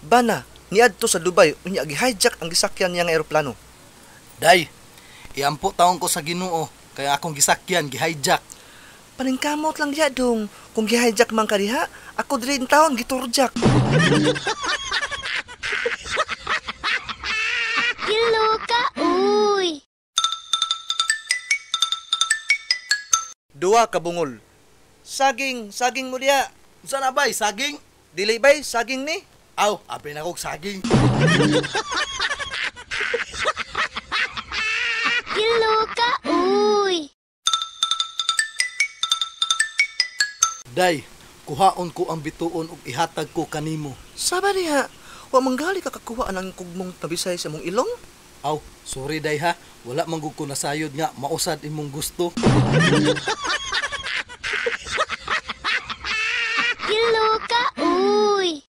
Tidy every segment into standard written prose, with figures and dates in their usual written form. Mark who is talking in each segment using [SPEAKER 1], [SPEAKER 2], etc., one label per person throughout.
[SPEAKER 1] Bana niadto sa Dubai unya gi-hijack ang gisakyan niya nga eroplano.
[SPEAKER 2] Day, iampo taon ko sa Ginoo kay akong gisakyan gi-hijack.
[SPEAKER 1] Paningkamot lang diha dong. Kung gi-hijack man ka diha, ako diri in taon giturjak.
[SPEAKER 3] Giluka uy.
[SPEAKER 1] Duha ka bungol. Saging, saging mo diha.
[SPEAKER 2] Unsa na bay, saging?
[SPEAKER 1] Dili bay, saging ni?
[SPEAKER 2] Aw, apil na kog saging.
[SPEAKER 3] Giluka uy.
[SPEAKER 2] Day, kuhaon ko ang bituon ug ihatag ko kanimo.
[SPEAKER 1] Saba diha, wa manggali ka kakuha ang kugmong tabisay sa mong ilong?
[SPEAKER 2] Aw, sorry day ha, wala man gud ko nasayod nga mausad imong gusto.
[SPEAKER 3] Giluka uy.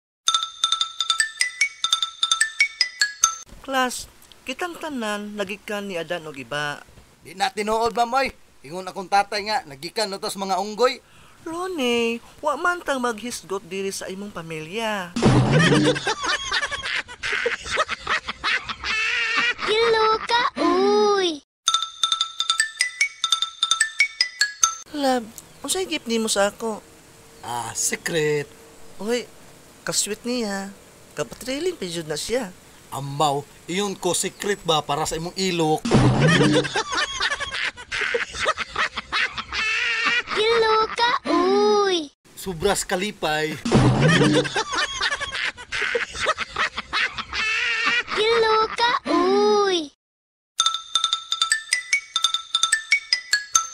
[SPEAKER 1] Class, kitang tanan nagikan ni Adan og iba.
[SPEAKER 2] Di na tinuod ba moy? Ingon akong tatay nga nagikan na to sa mga unggoy.
[SPEAKER 1] Ronnie, wa man tang maghisgot diri sa imong pamilya.
[SPEAKER 3] Giluka uy.
[SPEAKER 1] Love, unsay gift nimo sa ako?
[SPEAKER 2] Ah, secret.
[SPEAKER 1] Uy, kasweet niya. Kapatriling pa jud na siya.
[SPEAKER 2] Ambaw, iyon ko secret ba para sa imong ilok?
[SPEAKER 3] Giluka uy.
[SPEAKER 2] Sobras kalipay.
[SPEAKER 3] Giluka uy.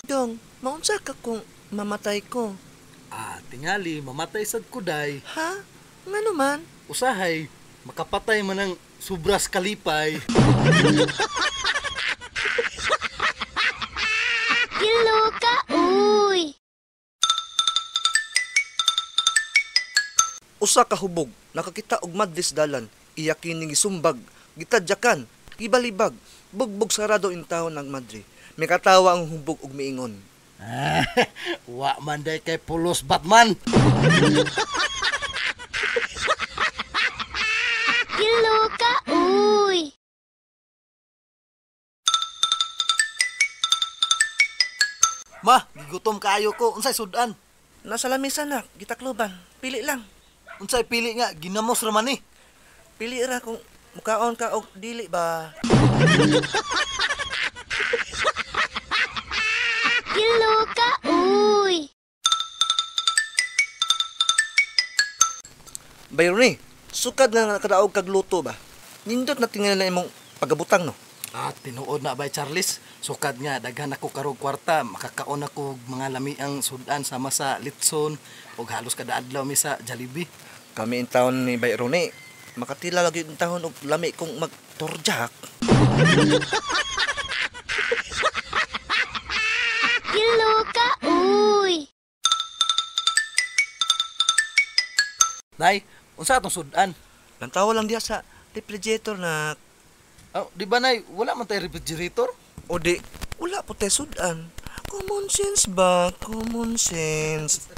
[SPEAKER 1] Dong, maunsa ka kung mamatay ko?
[SPEAKER 2] Ah, tingali, mamatay sad ko day.
[SPEAKER 1] Ha? Ngano man?
[SPEAKER 2] Usahay, makapatay man ang sobras kalipay.
[SPEAKER 3] Giluka uy.
[SPEAKER 1] Usa ka hubog, nakakita og madlis dalan, iya kining gisumbag, gitadyakan, gibalibag, bugbog sarado in taon ang madre. Mikatawa ang hubog og miingon.
[SPEAKER 2] Ah, wa man day kay pulos Batman.
[SPEAKER 3] Giluka uy.
[SPEAKER 2] Ma, gigutom kaayo ko. Unsay sudan?
[SPEAKER 1] Nasa lamesa na, gitakloban. Pili lang.
[SPEAKER 2] Unsay pili nga ginamos ra man ni.
[SPEAKER 1] Pili ra kung mukaon ka og dili ba.
[SPEAKER 3] Giluka uy.
[SPEAKER 1] Bayroni, sukad nga nakadaog kag luto ba? Nindot na tingali na imong pagabutang no.
[SPEAKER 2] Ah, tinuod na bay Charles. Sukad nga daghan ako karog kwarta, makakaon ako og mga lamiang sudan sama sa litson ug halos kada adlaw mi sa Jollibee.
[SPEAKER 1] Kami in taon ni Bayroni, makatila lagi in taon og lami kong magtorjak.
[SPEAKER 3] Giluka uy.
[SPEAKER 2] Nay, unsa atong sudan?
[SPEAKER 1] Lantawa lang diha sa refrigerator na.
[SPEAKER 2] Oh, di ba nay, wala man tay refrigerator?
[SPEAKER 1] O di, wala po tayo sudan. Common sense ba? Common sense.